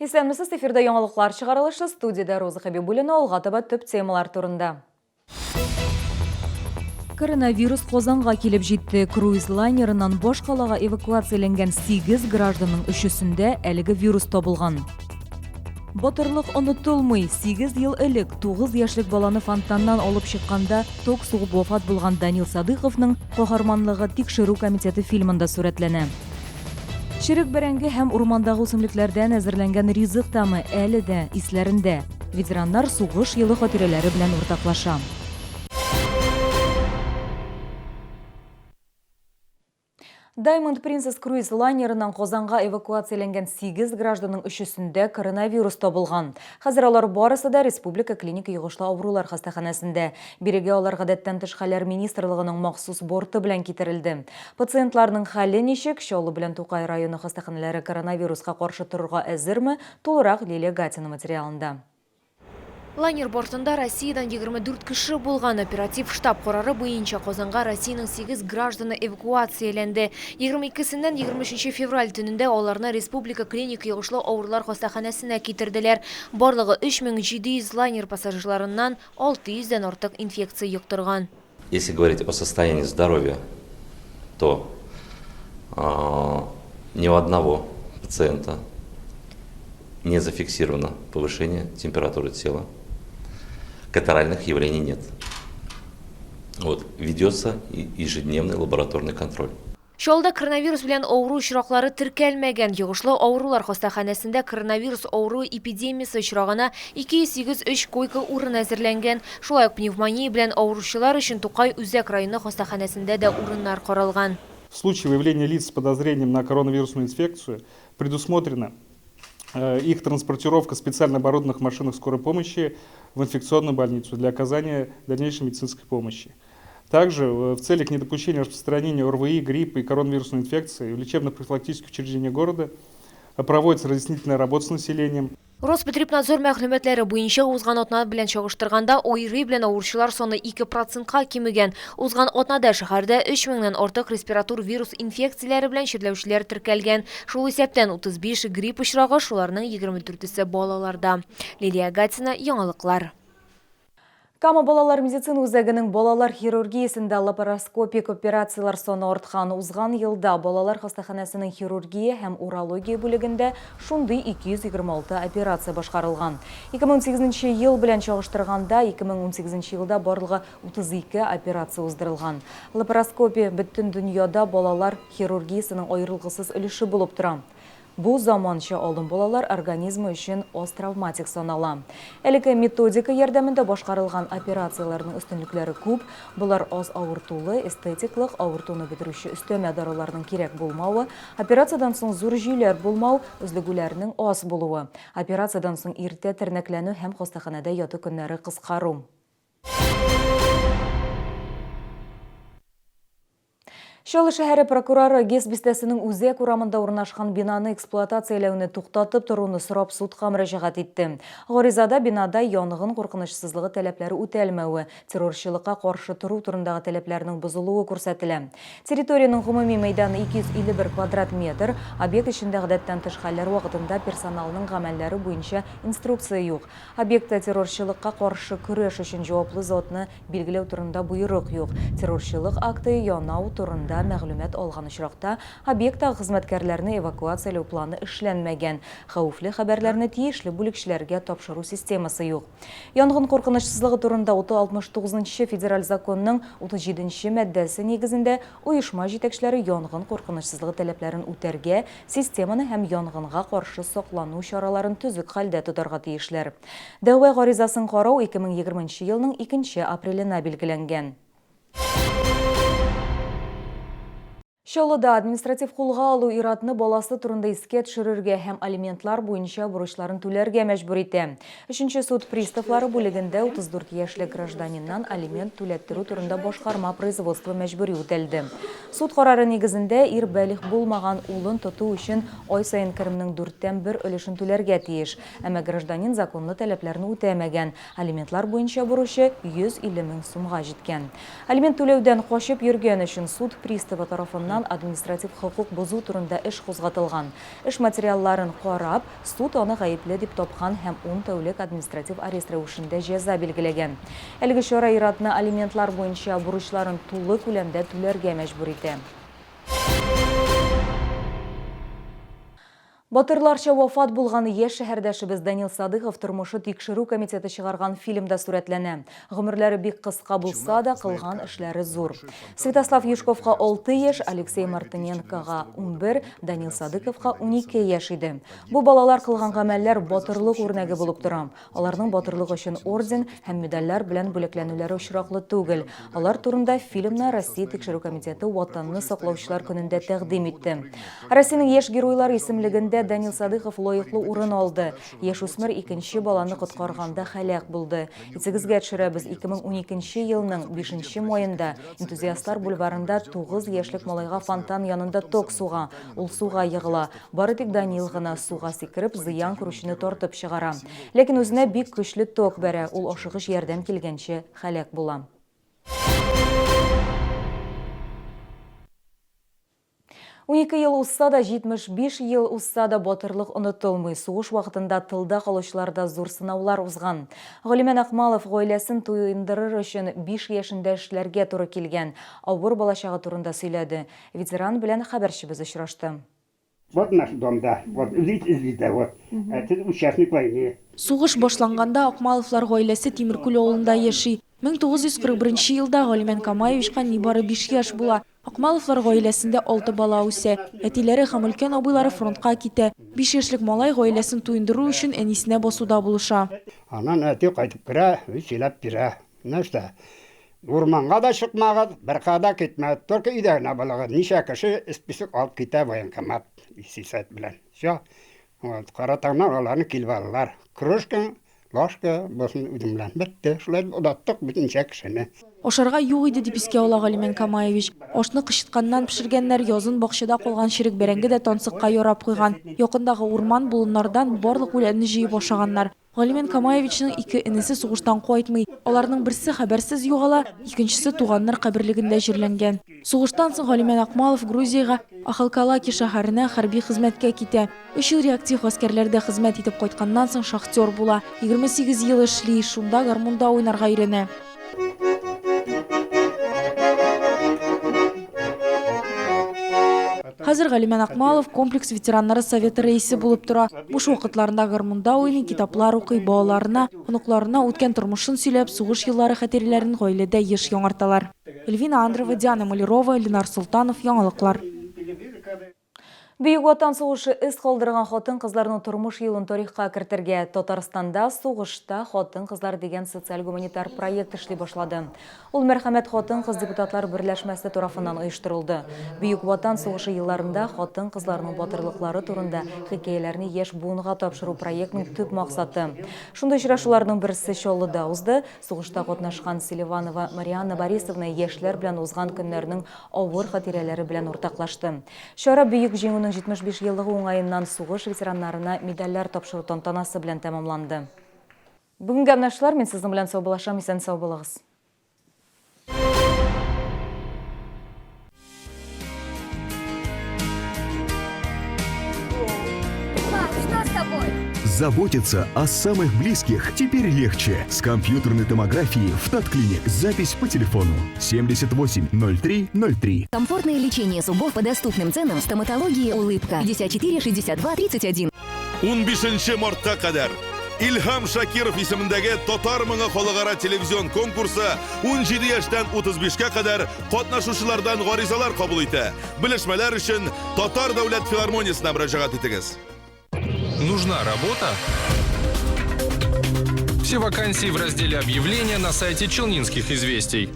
Исәнмесез, эфирда яңалыклар чыгарылышы, студиядә Роза Хәбибуллина, алга таба төп темалар турында. Коронавирус Казанга килеп җитте. Круиз лайнерыннан башкалага эвакуацияләнгән 8 гражданның өчесендә әлеге вирус табылган. Батырлык онытылмый. 8 ел элек 9 яшьлек баланы фонтаннан алып чыкканда ток сугып вафат булган Данил Садыйковның каһарманлыгы Тикшерү комитеты фильмында сурәтләнә. Черек бәрәңге һәм урмандагы үсемлекләрдән әзерләнгән ризык тәме әле дә исләрендә. Ветераннар сугыш елы хатирәләре белән уртаклаша. Diamond Princess круиз лайнерыннан Казанга эвакуацияләнгән 8 гражданның өчесендә коронавирус табылган. Хәзер алар барысы да Республика клиника йогышлы авырулар хастаханәсендә. Бирегә алар Гадәттән тыш хәлләр министрлыгының махсус борты белән китерелде. Пациентларның хәле ничек, Чаллы белән Тукай районы хастаханәләре коронавируска каршы торырга әзерме, тулырак Лилия Гатина материалында. Лайнер бортында Россиядән 24 кеше булган. Оператив штаб карары буенча Казанга Россиянең 8 гражданы эвакуацияләнде. 22-сеннән 23 февраль төнендә аларны Республика клиник йогышлы авырулар хастаханәсенә китерделәр. Барлыгы 3700 лайнер пассажирларыннан 600 дән артык инфекция йоктырган. Если говорить о состоянии здоровья, то ни у одного пациента не зафиксировано повышение температуры тела, катаральных явлений нет. Вот, ведется ежедневный лабораторный контроль. Чаллыда коронавирус белән авыру очраклары теркәлмәгән. Йогышлы авырулар хастаханәсендә коронавирус авыруы эпидемиясе очрагына 283 койка-урын әзерләнгән. Шулай ук пневмония белән авыручылар өчен Тукай үзәк районы хастаханәсендә дә урыннар каралган. В случае выявления лиц с подозрением на коронавирусную инфекцию предусмотрена их транспортировка в специально оборудованных машинах скорой помощи в инфекционную больницу для оказания дальнейшей медицинской помощи. Также в целях недопущения распространения ОРВИ, гриппа и коронавирусной инфекции в лечебно-профилактических учреждениях города проводится разъяснительная работа с населением. Роспотребнадзор мәгълүматлары буенча, узган атна белән чагыштырганда, ОРВИ белән авыручылар саны 2 процентка кимегән. Узган атнада шәһәрдә 3 меңнән артык респиратур вирус инфекцияләре белән чирләүчеләр теркәлгән. Шул исәптән 35 грипп очрагы, шуларның 24-се балаларда. Лилия Гатина, Яңалыклар. Кама балалар медицина үзәгенең балалар хирургиясендә лапароскопик операцияләр саны арткан. Узган елда балалар хастаханәсенең хирургия һәм урология бүлегендә шундый 226 операция башкарылган. 2018 нче ел белән чагыштырганда, 2018 нче елда барлыгы 32 операция уздырылган. Лапароскопия бөтен дөньяда балалар хирургиясенең аерылгысыз өлеше булып тора. Бу заманча алым балалар организмы өчен аз травматик санала. Әлеге методика ярдәмендә башкарылган операцияләрнең өстенлекләре күп, болар аз авыртулы, эстетиклык, авыртуны бетерүче өстәмә даруларның кирәк булмавы, операциядән соң зур җөйләр булмау, өзлегүләрнең аз булуы, операциядән соң иртә тернәкләнү һәм хастаханәдә яту көннәре кыскару. Чаллы шәһәре прокуроры ГЭС бистәсенең үзәк урамында урнашкан бинаны эксплуатацияләүне туктатып торуны сорап судка мөрәҗәгать итте. Гаризада бинада янгын куркынычсызлыгы таләпләре үтәлмәве, террорчылыкка каршы тору турындагы таләпләрнең бозылуы күрсәтелә. Территориянең гомуми мәйданы 251 квадрат метр, объект эчендә гадәттән тыш хәлләр вакытында персоналның гамәлләре буенча инструкция юк. Объектта террорчылыкка каршы көрәш өчен җаваплы затны Билгеләү турында боерык юк. Террорчылык акты янау турында мәгълүмат алган очракта, объекттагы хезмәткәрләрне эвакуацияләү планы эшләнмәгән, хәвефле хәбәрләрне тиешле бүлекчеләргә тапшыру системасы юк. Янгын куркынычсызлыгы турында 69 нчы федераль законның 37 нче маддәсе нигезендә оешма җитәкчеләре янгын куркынычсызлыгы таләпләрен үтәргә, системаны һәм янгынга каршы саклану чараларын төзек хәлдә тотарга тиешләр. Дәгъва гаризасын карау 2020 нче елның икенче апреленә билгеләнгән. Чаллыда административ кулга алу ир-атны баласы турында искә төшерергә һәм алиментлар буенча бурычларын түләргә мәҗбүр итә. Өченче суд приставлары бүлегендә 34 яшьлек гражданиннан алимент түләттерү турында башкарма производство мәҗбүри үтәлде. Суд карары нигезендә, ир балигъ булмаган улын тоту өчен ай саен керемнең дүрттән бер өлешен түләргә тиеш. Әмма гражданин законлы таләпләрне үтәмәгән, алиментлар буенча бурычы 150 мең сумга җиткән. Алимент түләүдән качып йөргән өчен суд приставы тарафыннан тарафыннан административ хокук бозу турында эш кузгатылган. Эш материалларын карап, суд аны гаепле дип тапкан һәм ун тәүлек административ арест рәвешендә җәза билгеләгән. Әлеге чара ир-атны алиментлар буенча бурычларын тулы күләмдә түләргә мәҗбүр итә. Батырларча вафат булган яшь шәһәрдәшебез Данил Садыйков тормышы Тикшерү комитеты чыгарган фильмда сурәтләнә. Гомерләре бик кыска булса да, кылган эшләре зур. Святослав Юшковка алты яшь, Алексей Мартыненкога 11, Данил Садыйковка 12 яшь иде. Бу балалар кылган гамәлләр батырлык үрнәге булып тора. Аларның батырлык өчен орден һәм медальләр белән бүләкләнүләре очраклы түгел. Алар турында фильмны Россия Тикшерү комитеты Ватанны саклаучылар көнендә тәкъдим итте. Россиянең яшь геройлары исемлегендә Данил Садыйков лаеклы урын алды. Яшүсмер икенче баланы коткарганда һәлак булды. Исегезгә төшерәбез, 2012 елның бишенче маенда Энтузиастлар бульварында 9 яшьлек малайга фонтан янында ток суга. Ул суга егыла. Бары тик Даниил гына суга сикереп, зыян күрүчене тартып чыгара. Ләкин үзенә бик көчле ток бәрә, ул ашыгыч ярдәм килгәнче һәлак була. 12 ел узса да, 75 ел узса да батырлык онытылмый. Сугыш вакытында тылда калучылар да зур сынаулар узган. Галимән Акмалов гаиләсен туендырыр өчен 5 яшендә эшләргә туры килгән. Авыр балачагы турында сөйләде. Ветеран белән хәбәрчебез очрашты. Вот наш дом, да. Вот, эзли, эзли, да, вот. Это участник войны. Сугыш башланганда Акмаловлар гаиләсе Тимеркүл авылында яши. 1941 елда Галимән Камаевичка нибары биш яшь була. Акмаловлар гаиләсендә алты бала үсә. Әтиләре һәм өлкән абыйлары фронтка китә. Биш яшьлек малай гаиләсен туендыру өчен әнисенә басуда булыша. Аннан әти кайтып керә, сөйләп бирә. Нәрсә? Урманга да чыкмагыз, беркая да китмәгез, только өйдә генә булыгыз. Ничә кеше список алып китә военкомат сисәт белән. Всё. Вот, кара таңнан аларны килеп алалар. Кружка, ложка булсын үзем белән. Бетте. Шулай итеп озаттык бит ничә кешене. Ашарга юк иде, дип искә ала Галимән Камаевич. Ашны кычытканнан пешергәннәр, язын бакчада калган черек бәрәңге дә тансыкка ярап куйган. Якындагы урман, болыннардан барлык үләнне җыеп ашаганнар. Галимән Камаевичның ике энесе сугыштан кайтмый. Аларның берсе хәбәрсез югала, икенчесе туганнар каберлегендә җирләнгән. Сугыштан соң Галимән Акмалов Грузиягә, Ахалкалаки шәһәренә хәрби хезмәткә китә. Өч ел реактив гаскәрләрдә хезмәт итеп кайтканнан соң шахтер була. 28 ел эшли, шунда гармунда уйнарга өйрәнә. Хәзер Галимән Акмалов комплекс ветераннары советы рәисе булып тора. Буш вакытларында гармунда уйный, китаплар укый, балаларына, оныкларына үткән тормышын сөйләп, сугыш еллары хатирәләрен гаиләдә еш яңарталар. Эльвина Андрова, Диана Малярова, Ленар Солтанов, Яңалыклар. Бөек Ватан сугышы эз калдырган хатын-кызларның тормыш юлын тарихка кертергә Татарстанда Сугышта хатын-кызлар дигән социаль-гуманитар проект эшли башлады. Ул Мәрхәмәт хатын-кыз депутатлар берләшмәсе тарафыннан оештырылды. Бөек Ватан сугышы елларында хатын-кызларның батырлыклары турында хикәяләрне яшь буынга тапшыру проектның төп максаты. Шундый очрашуларның берсе Чаллыда узды. Сугышта катнашкан Селиванова Марианна Борисовна яшьләр белән узган көннәрнең авыр хатирәләре белән уртаклашты. Чара Бөек Җиңүнең 75 еллыгы уңаеннан сугыш ветераннарына медальләр тапшыру тантанасы белән тәмамланды. Бүгенгә менә шулар, мин сезнең белән саубуллашам, исән-сау булыгыз. Заботиться о самых близких теперь легче. С компьютерной томографией в Татклиник. Запись по телефону 78 03 03. Комфортное лечение зубов по доступным ценам в стоматологии «Улыбка». 54 62 31. 15 мартка кадәр Илһам Шакиров исемендәге Татар моңы халыкара телевизион конкурсы 17 яшьтән 35-кә кадәр катнашучылардан гаризалар кабул итә. Белешмәләр өчен Татар дәүләт филармониясенә мөрәҗәгать итегез. Нужна работа? Все вакансии в разделе «Объявления» на сайте Челнинских известий.